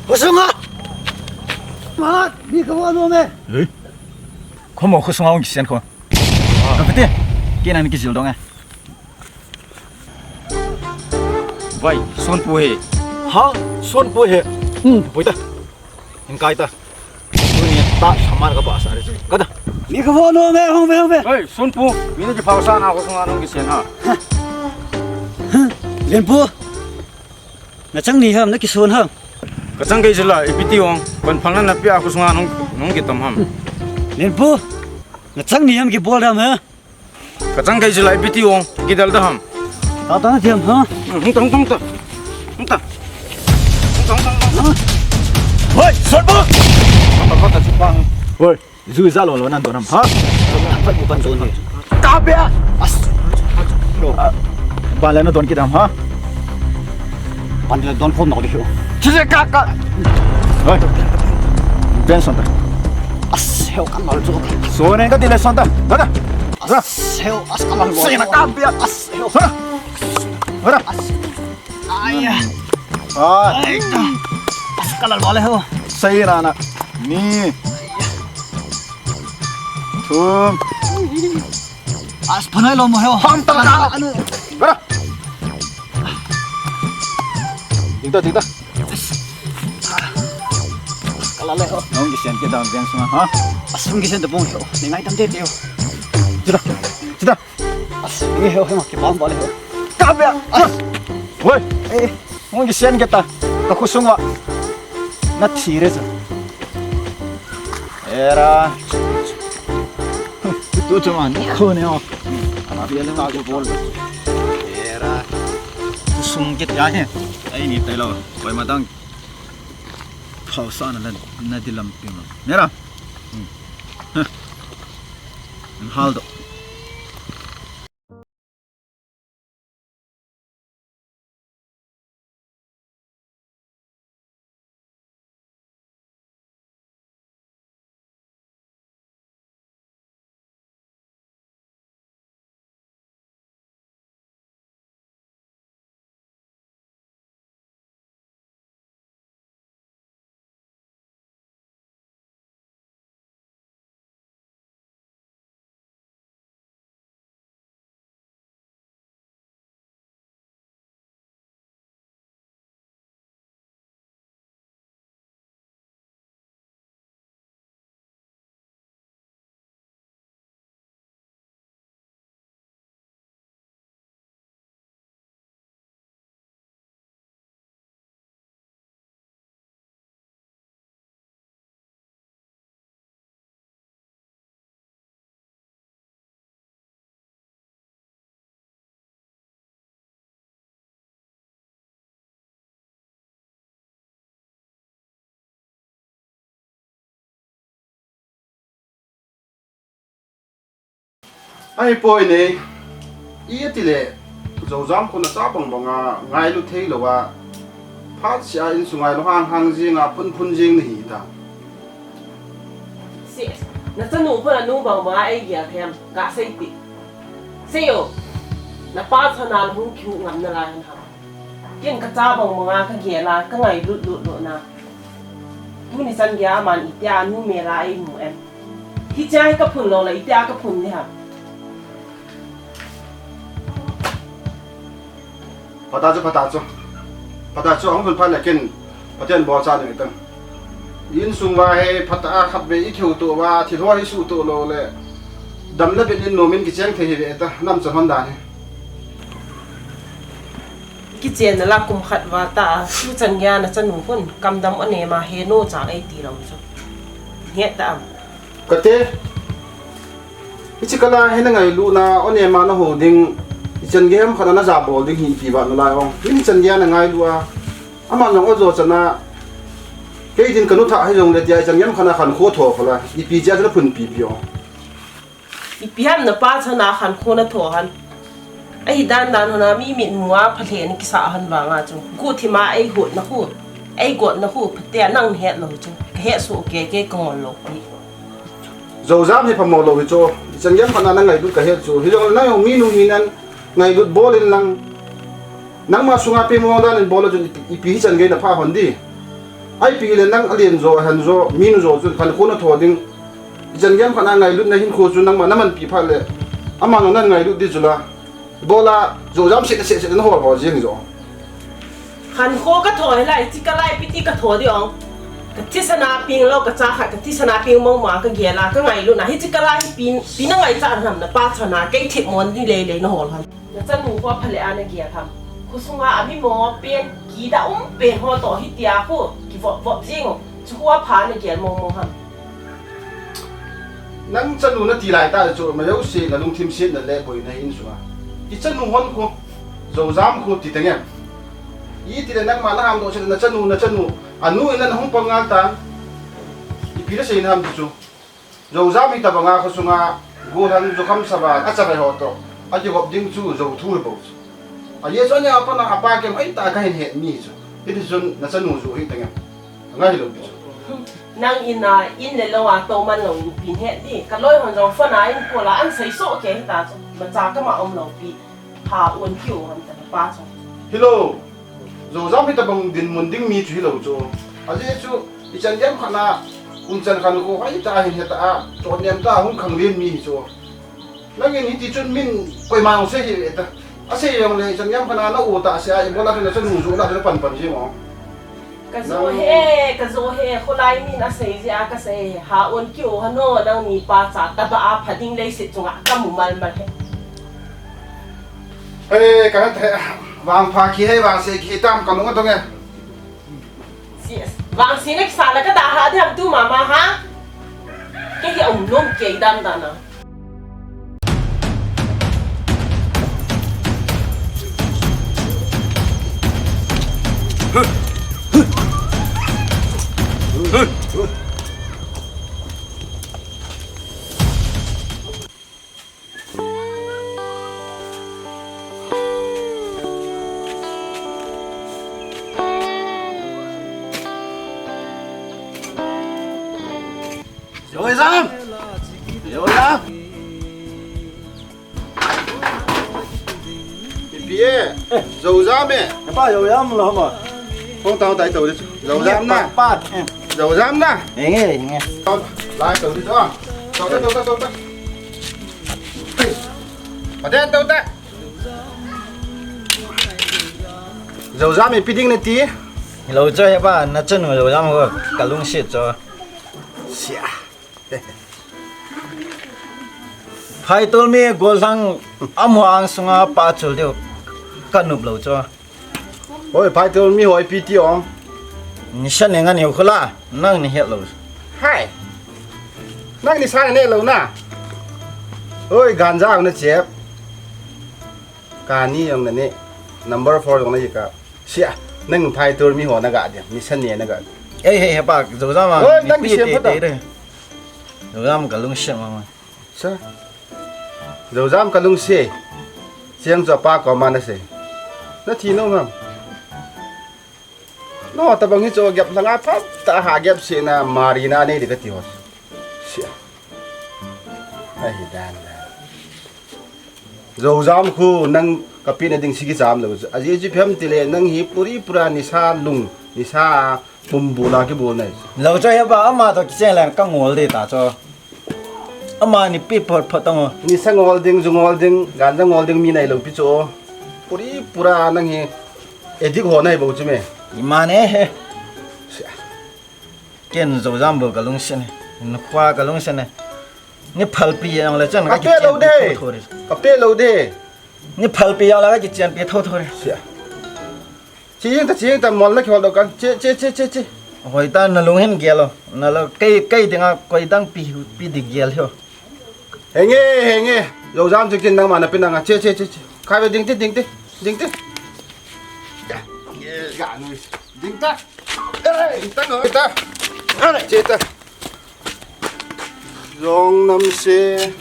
Khosunga. Mahar. Mi ka ho do me. Ei. Khomo khosunga ong kisen kho. Ka pete. Kei na ni kijil dong e. Bai, Sonpu he. Ha? Sonpu he. Hmm. Boi ta. Hin kai ta. Tuni ta saman ka ba sa re. Ka ta. Mi ka vo no me, hong ve, hong ve. Bai, Sonpu. Mi ni kiphausa na khosunga nung kisen ha. Lenpu. Na chang ni ham, na kison ham. Ka chang kei jila, ipi ti ong. Kon phang na na pia khosunga nung, nung kitom ham. Lenpu. Na chang ni ham kibol ham ha. Ka chang kei jila ipi ti ong, kidal da ham. Ta ta na thiam ha. Hung ta, hung ta, hung ta. Hung ta. Hung ta, hung ta, hung ta. Hoi, Sonpu! Hoi, ju ja lo lo nan don ham, ha? Pat mu pan don ni. Ka be! As! Lo. Ba le na don kit ham, ha? Pan le don khom na ko di. Chi je ka ka. Hoi. Ben son ta. As, heo kan mal chu. So ne ka ti le son ta. Ka ta. As, heo, as kan mal. Sina ka bia. As, heo. Hara. Hara. As. Ai ya. Ai. Ai. As kan mal heo. Sina na. Ni. Thum. As panai lo mo heo. Ham ta ka. Anu. Hara. Ding ta, ding ta. Kala le ho. Nong kisen ke dam veng sung ha. Asung kisen te pong ho. Ni ngai tam te te ho. Chida. Chida. As, ni ho ho ke bang ba le ho. Ka be. As. Woi. Eh. Nong kisen ke ta. Ka khosung wa. Na thi re sa. Era. Tu chama ni ko ne o. Ana bia le ta ko bol. Era. Khosung ke ta he. Ai ni tai lo. Koi ma dang. Phausa na lan na di lampi ma. Nera. Hmm. Hah. Hal do. Ahipoi nei, iti le, Joujam khun acha bang banga ngailu thei louva, phat sia insunga lunghang hang jinga phun phun jing nahi ta. Si, nachanu khun anu bang banga eigel them, gasei ti. Seiyo, napa chana hung kihu ngam nalai ham. Ken kacha bang banga kagel a, kangailut lut lut na. Tuni chan geiya aman itia numei la eimu em. Hichea hi kaphun lou le, itia kaphun ding ham. Phata chu, phata chu. Phata chu, ahung phun phat le ken, Pathen bolcha nei tang. Insung uva hi, phata a khatvei ikihouto uva, thil ho hi suhto lou le. Dam le bit in nomin kicheng thei hi ve ta, nam chan hon dan hi. Kichen nala kum khat val ta a, tuchan geiya nachanu khun, kamdam o nema heno chang eiti lou chu. Nget ta am. Kate, hiche kala hi nangailutna, o nema nahou ding, ichan gei ham khat a najabol ding hi ipi vat nalai ong. Hiche chan geiya nangailu a, aman jong o jo chana, kei din kanu thah hijongle tia ichan gei ham khat a khankho tho khala, ipi jeh a chu naphunpi pi ong. Ipi ham napa chana khankho natho han. Ahi dan dan hon a mi mitmu a phalheh nakisah han vanga chu. Guhthim a eihutna khu, eigotna khu, phatea nang nahet lou chu. Kahet soh kei, kei kangol lou pi. Joujam hi phamo lou hi chu. Ichan gei ham khat a nangailut kahet chu. Hijongle nang jong minu hinan ngailut bol in lang. Nangma sunga peng mong dan in bol a chun ipi, ipi hichan gei napha hon di. Ipi hile nang alen jo, ahen jo, minu jo chun khankho natho ding. Ichan gei ham khat a ngailutna hinkho chu nangma namanpi phat le. Aman jong nangailut di chu la. Bol a, Joujam set set set nahol hol jeng jo. Khankho katho hi lai, hiche kala ipi ti katho di ong. Kathisan a peng lou, kacha khat kathisan a peng mong mong a kagel a, kangailutna. Hiche kala hi pi, pi nangaichat ham napa chana, kei thipmo di lei lei nahol ham. Nachanu khu aphaleh a nagel ham. Khosunga amimo pen, kida um pen ho toh hitia khu, kivop vop jing o. Chu khu apha nagel mong mong ham. Nang chanu nati lai ta chu, majouse nalungthim setna le boina hi insunga. Ichanu hon khu, Joujam khu ti teng em. Iti le nangma nahamdoh set nachanu, nachanu, anu in nahung pang ngal tan. Ipi nasei nam ti chu. Joujam hitobanga khosunga, gollhang jukham savan, achavai ho toh akigop ding chu jou thu hibou chu. Ajeh chu ania pat a apa kem hoitah a kahin het mi chu. Hiti chun nachanu ju hi teng em. Angai lou pi chu. Nang in a, in le lou a touman lou in ipi het di. Kaloi hon jong phone a in call a, ahin sei soh kei hita chu. Imacha kama um lou pi. Ha, un kiu ham ta pa chu. Hilou. Joujam hitobang dinmun ding mi chu hilou chu. Ajeh chu, ichan gei ham khat a, umchan khankho hoitah a hin hetah a, chotnem tah a hung khanglen mi hi chu. Nangin hiti chun min koima jong sei hih ve ta. Asei jongle ichan gei ham khat a na-u tahsa a, ibola nachanu ju la chu napan pan ji mo. Kajo he, kajo he, kholai min asei jeh a kasei, ha, un kiu hano, nang mipa cha tobang a pha ding leiset chunga kamu mal mal he. He, kahet he, vangpha kihe, vangse kihe tam kanung adong e. Yes. Vangse nakisa la kadaha diham tu mama ha? Kei hi aum nom kei dan dan a. Joujam! Joujam! Ipi e? Joujam e? Hepa, Joujam lou ma. Hung tao tai tao di. Joujam na. Pa, pa, eh. Joujam na. Enge, enge. Lai tao di to. Tao ta, tao ta, tao ta. Pathen tao ta. Joujam ipi ding nati? Hilou chu hepa, nachanu Joujam ho, kalungset chu. Sia. Phaitol mi gollhang amaho angsunga pachul diu kanop lou chu. Oi, Phaitol mi ho ipi ti ong. Nisa ne nga neo khula, nang nahet lou. Hai. Nang nisa ne lou na. Oi, ganja na chep. Kani jong nane, number four jong nahi ka. Sia, nang Phaitol mi ho naga dia, nisa ne naga. Ei, hei, hepa, Joujam a, oi, nang mi pi sem te, pha ta. Te, te. Joujam kalungset mama. Sa. Joujam ka lungset. Cheng chu apa koma na sei. Na thi nom ham? No, tabang hi chu gap langa phat ta ha gap se na mari na nei de ka ti ho. Sia. Ai dan dan. Joujam khu nang ka pi na ding si ki jam lo. A ji ji phem ti le nang hi puri pura nisa lung, nisa pum bu la ki bu nai. Lo cho he ba ama to ki cheng lang ka ngol de ta cho. Ama ni pi phot phot tang o. Nisa ngol ding, ju ngol ding, ganja ngol ding mi nai lo pi cho. Puri pura nang hi edik ho nai bo chu me. Ima ne he. Sia. Ken Joujam bou ka lungset ne. Ni khua ka lungset ne. Ni phalpi yang le chan ka pe lo de. Ka pe lo de. Ni phalpi yang le ka kichenpi tho tho re. Sia. Chi yeng ta, chi yeng ta, mol na ki hol do kan. Che, che, che, che, che. Hoi ta na lung hin gel lo. Na lo kei, kei dinga koi dang pi, pi di gel ho. Henge, henge. Joujam chu kin nang ma na pi nang a. Che, che, che, che. Khai ve ding te, ding te, ding te. Ya, ya, ya, nu. Ding ta. Ding ta, ding ta. Che ta. Jong nam se.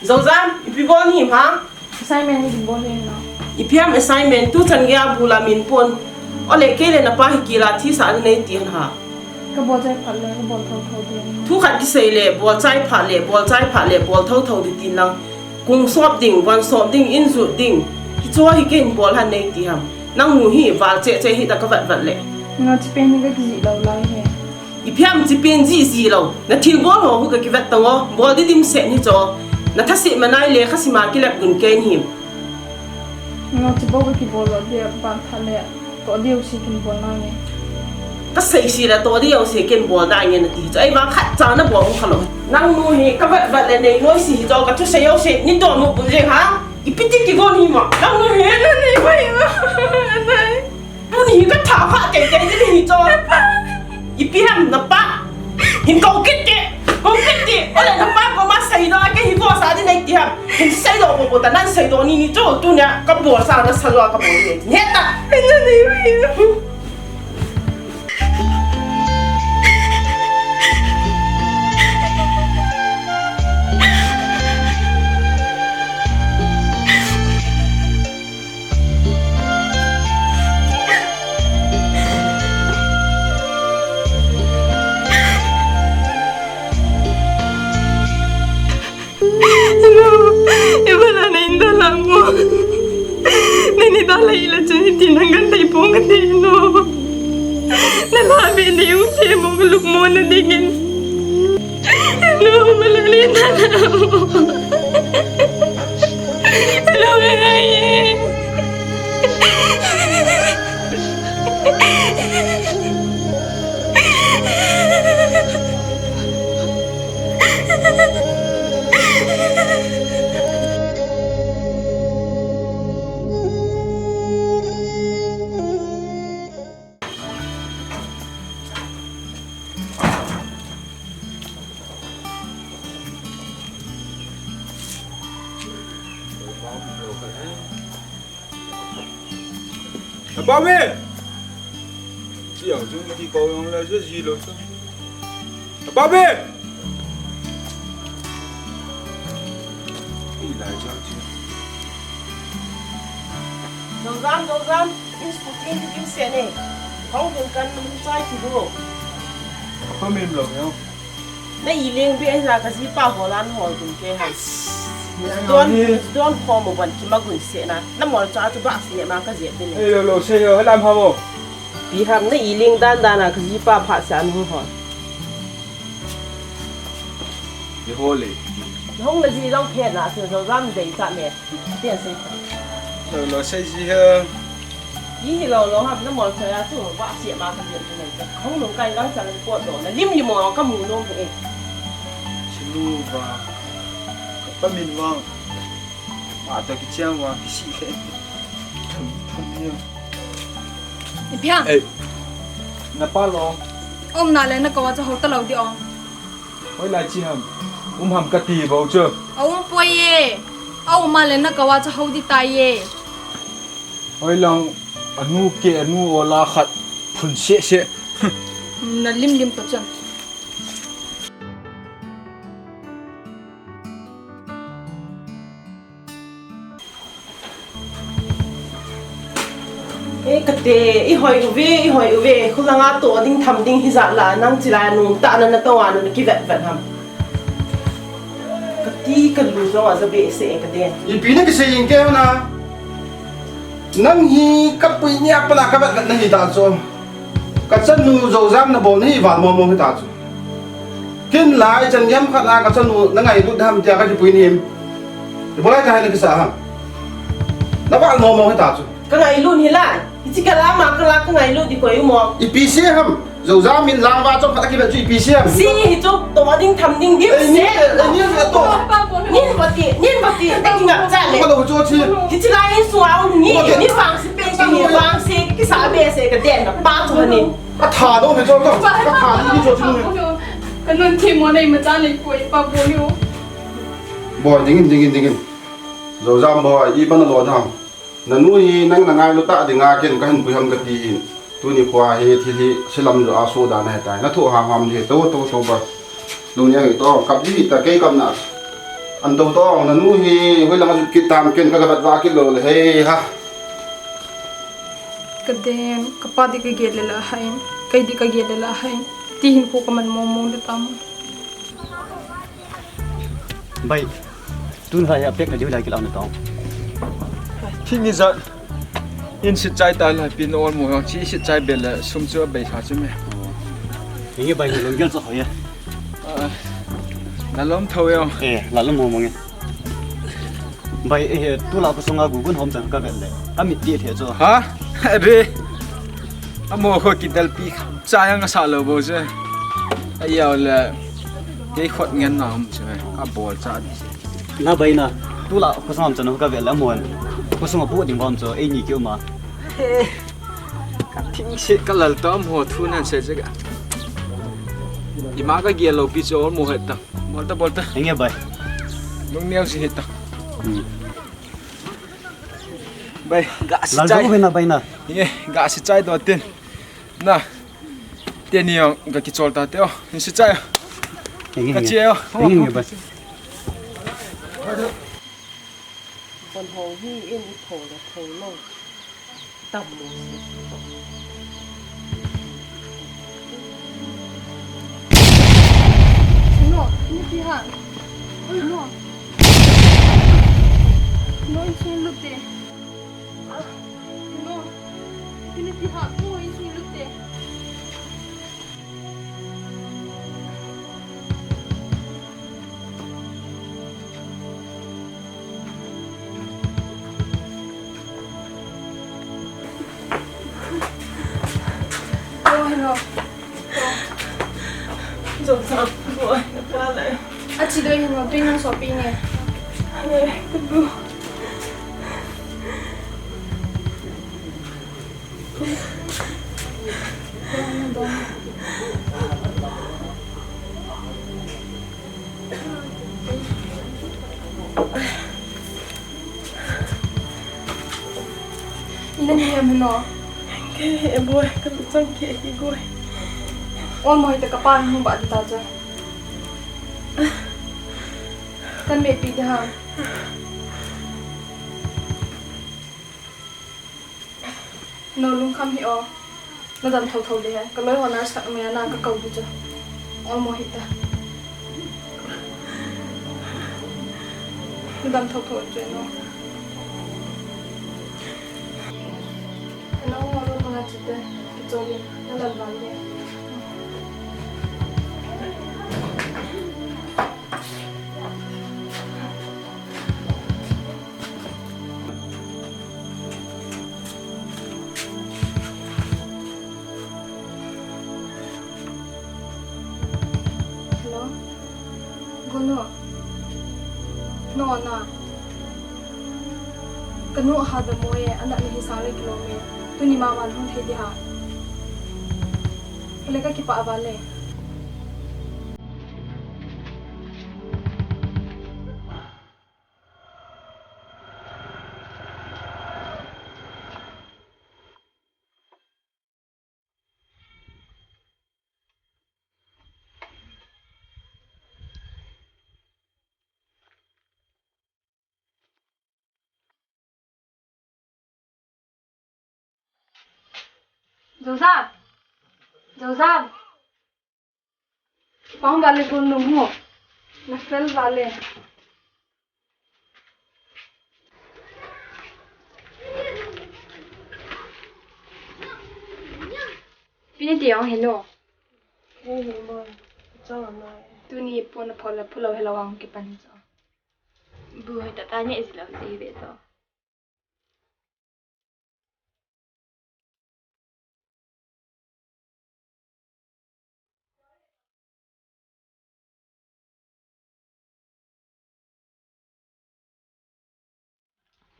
Joujam, ipi bol him ha? Assignment hi bol him na. Ipi ham assignment tu chan gei a bula min pon. Ole kei le na pa hi kila thi sa ni nei ti han ha. Ka bol chai phat le, ka bol tho tho ding. Thu khat kisei le, bol chai phat le, bol chai phat le, bol tho tho di tin lang. Kung sop ding, van sop ding, in jut ding. Hi cho hi ken bol han nei ti ham. Nang nu hi val che che hi ta ka vat vat le. Nga chi pen ni ka ki ji lo lai he. Ipi ham chi pen ji ji lo. Na thil bol ho hu ka ki vat tang o. Bol di dim se ni cho. Na tha se ma nai le kha si ma ki lep gun ken him. Nga chi bol ka ki bol lo de ban tha le. To diu si kin bol na nge. Ka sei si la to diu si kin bol na nge na ti. Ai ba khat cha na bol kha lo. Nang nu hi ka vat vat le nei noi si hi to ka thu sei yo si ni to nu bu je ha. Ipi ti ki gon hi ma. Nang nu hi na nei bai ma. Nai. Nu ni ka tha kha te te ni hi to. Ipi ham na pa. Hin kau kit ke, kau kit ke. Ole na pa ko ma sei do ke hi ko sa di nei ti ham. Hin sei do ko ko ta nan sei do ni ni cho tu nya ka bo sa na sa lo ka bo ni. Ni ta. Ni ni ni. Hello, iba la na inda la mo. Nini da la ila chun iti nang kan dai pong kan dai no. Na la be ni u te mo luk mo na dingin. Hello, Malolita. Hello, Rai. Above! Siang jung ti kau yang la je ji lo sa. Above! Ila jang ji. Dozam, dozam. Inskutin ti kim se ne. Hong dun kan mun chai ti do. Apa min lo yo. Na i leng be na ka ji pa holan hol dun ke ha. Don, don ko mo ban ki ma gun se na. Na mol cha chu ba se ma ka je be ne. Ei lo lo se yo lam ha mo. Pi ham na i leng dan dan na ka ji pa pha sa an hol. Ni ho le. Hong na ji long phe na se zo zam dei sa me. Tian sei. Lo lo sei ji he. Yi hi lo lo ham na mol sa ya chu ba sia ma ka tian nei. Hong nung kai lang chang ko do na lim lim mo ka mu nom he. Sinu ba. Ka pa min wang. Ma to ki chiang wang ki si he. Tham tham ya. Ni pia. Eh. Na pa lo. Om na le na ko wa cha ho ta lo di ong. Hoi lai chi ham. Um ham ka ti bo chu. A um poi ye. Au ma le na kawa cha hau di tai ye. Oi lang, anu ke, anu ola khat phun se se. Na lim lim to chan. Eh, kate, i hoi uve, i hoi uve. Khulanga to ding tham ding hi jat la, nang chilai nung ta na na to anu na kivet vet ham. Kati kalu jong a ja be se kate. Ipi na kisei ing ke na. Nang hi kapui ni a pat a kavet vet na hi ta chu. Kachanu Joujam na bol na hi val mong mong hi ta chu. Kin lai chan gam khat a kachanu na ngailut ham tia kakipui ni em. Ibolai ka hai na kisa ham. Na val mong mong hi ta chu. Ka ngailut hi lai. Hichi kala ma kala ka ngailut di koi u mo. Ipi se ham. Joujam min lang va chom khat a kivet chu ipi se ham. Si ni hi chu to ding tham ding dim se. Ei ni, ei ni to. Nin vati, nin vati. Ei ki ngap cha le. Ko lo chu chi. Hichi lai in sung a um ni. Ni vang si pe si ni vang si kisa be se ka den na pa chu ni. A tha do hi chu to. Ka tha ni chu chu ni. Ka nun thi mo nei ma cha nei koi pa bo ni o. Boy, dingin, dingin, dingin. Joujam boy, ipi na lo dam. Nanu hi nang na ngailu ta dinga ken kahin pui ham kati hin. Tuni khoa hi thil hi silam jo a so da na hetai. Na thu ham ham di to to to ba. Lu nia hi to kap di ta kei kap na. An to to nanu hi hoi langa jut kit tam ken ka gabat va kit lo le he ha. Ka den, kapa di ka gel le la hain. Kei di ka gel le la hain. Ti hin ko ka man mong mong de tam. Bai, tun hai a pek na diu lai kila na tong. Thing ni jat. In sit chai ta lai pin ol mo yong chi sit chai bel le sum chu bai sa chu me. Inge bai na lom gel chu hoi ya. Ah, na lom tho yong. Eh, la lom mo mo nge. Bai, eh, tu la ko sunga gu gun hom chan ka vel le. Ka mit ti the chu. Ha? Re. Amo ko kidal pi. Cha yang sa lo bo je. Ayau le. Kei khot ngen na um chu. Ka bol cha di. Na bai na, tu la khosung am chanu ka vel a mon. Khosung a pu ding bom chu, ei ni ki uma. Ka thing se ka lal to mo thu nan se je ka. Ima ka gel lo pi chu mo het ta. Bol ta, bol ta. Enge bai. Lung neo si het ta. Hmm. Bai, ga si lal chai. Bai na, bai na. Ye, ga si chai do tin. Na. Teni jong ka kichol ta te o. Hin si chai. Ka che o. Von ho hi in i pho le pho lo. Tam mo si. No, ni ti ha. Oi, no. No, in sung lut te. No. Ni ti ha. No, in sung lut te. Hello, hello. Jom sa, boy, ka le. A chi doi hello, doi nang so pi nge. Hello, hello. Ina ni hem no. Ke e boy, ka chang ke hi boy. On mo hita ka pa hung ba ta cha. Kan me pi da ha. No lungkham hih o. Na dam thotho ding e. Ka loi ho nurse khat um e, na ka kou ding chu. Ol mo hih ta. Na dam thotho chu no. Na ol mo na chu te. Ki chol in. Na dam val ding. Hello? Gonu? No na. Ka nu ha da mo e, ana ni hi sa le kilo me. Tuni ma wan hung thei di ha. Kale ka kipa a va le. Joujam. Joujam. Pang vale, gol nung ho. Na fel vale. Pini ti ong heno. Hei, hei, moi. Chang mai. Tuni pon a phol a phulo helo ang kipan hi cho. Bu hoi ta ta ne ji lo ji ve to.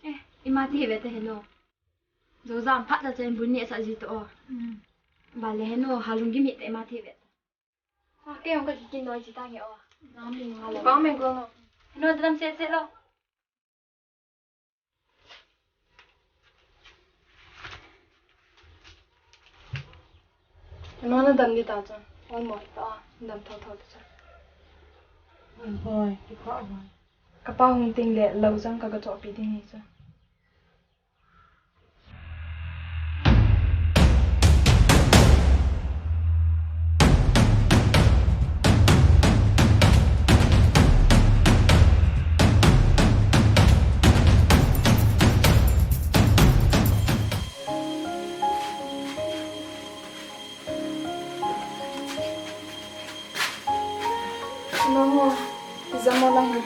Eh, ima ti ve ta heno. Joujam phat ta chen bu ne sa ji to. Hmm. Vale heno, halung gim hi ta ima ti ve ta. Ah, kei ong ka kikin noi chi ta nge o. Nam mi nga lo. Pang me go. Heno, dam se se lo. Nona dam di ta chu. Ol mo ta, dam thau thau ta chu. Ol hoi, ki pha hoi. Ka pa hung ting le, lo jang ka ka chohpi ding hi chu. Namo, jamo lahi.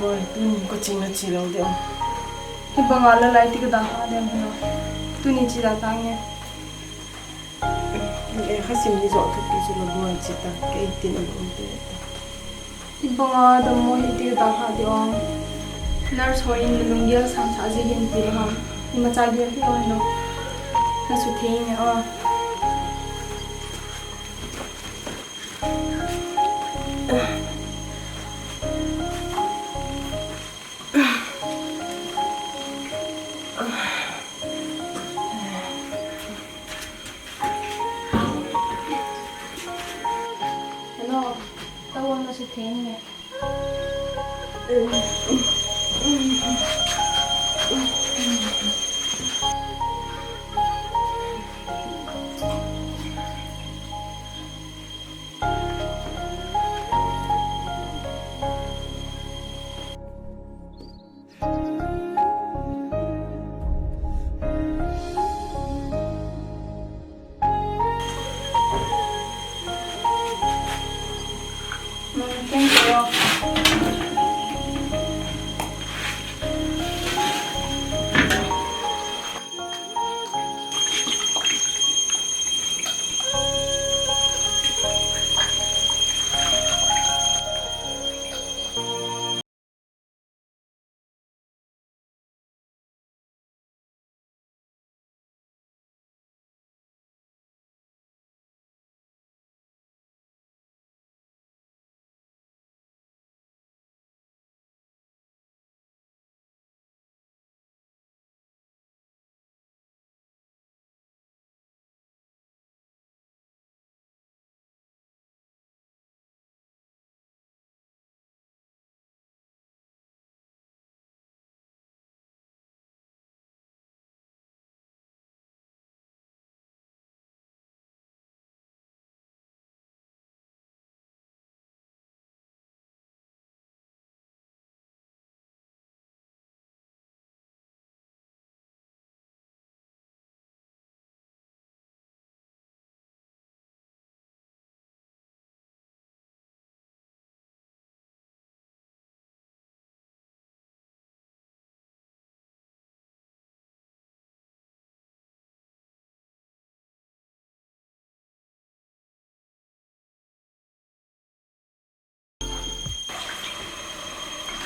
Boi, tuni coaching na chi lo de. Hi banga la lai ti ka da ha de mo. Tuni chi da ta nge. E kha sim ni jo tu pi chu la boi chi ta. Kei tin a boi te. Hi banga dam mo hi ti da ha de ong. Nurse ho in lunggel sam sa ji hin ti ham. Ima cha gel hi ong no. Na su thei nge o. Hello, tawon na su thei nge.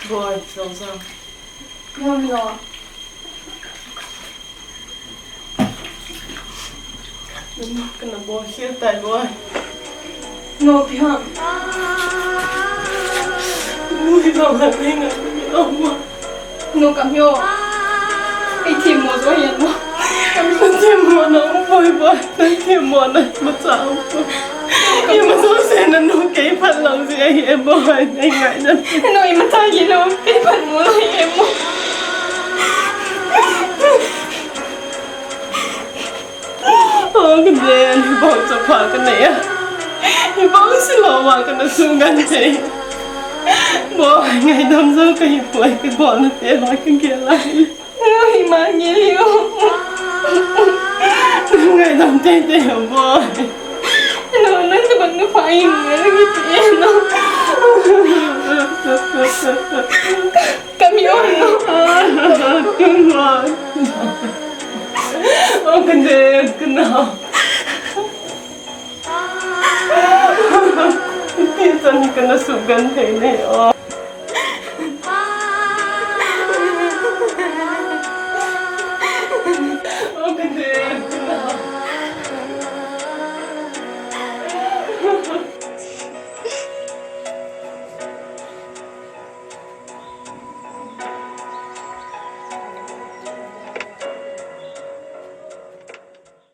Boi, Joujam. Ngam lo. Kana bol khel tai boi. No, pi ham. Ui, lo la ni na, mi lo mo. No, kam yo. Ei, thim mo jo yen mo. Kam thim mo na, um, boi, boi. Thim mo na, ma cha, um, boi. Ima jouse nanu kei phat lou jeh ahi e boi, nei ngaidam. Nanu ima tha gilou, kei phat mu lou ahi e boi. O, kaden, hibang chapha kanei a. Hibang silou vang kana sugenthei. Boi, ngaidam jou kahi poi, kabolna te loi kagel a. Ima gel o. Ngaidam teitei o boi. No, nang tabang na pha in, nang iti no. Kami o no. Tun boi. O, kaden, kana. Iti chan hi kana sugenthei nei o.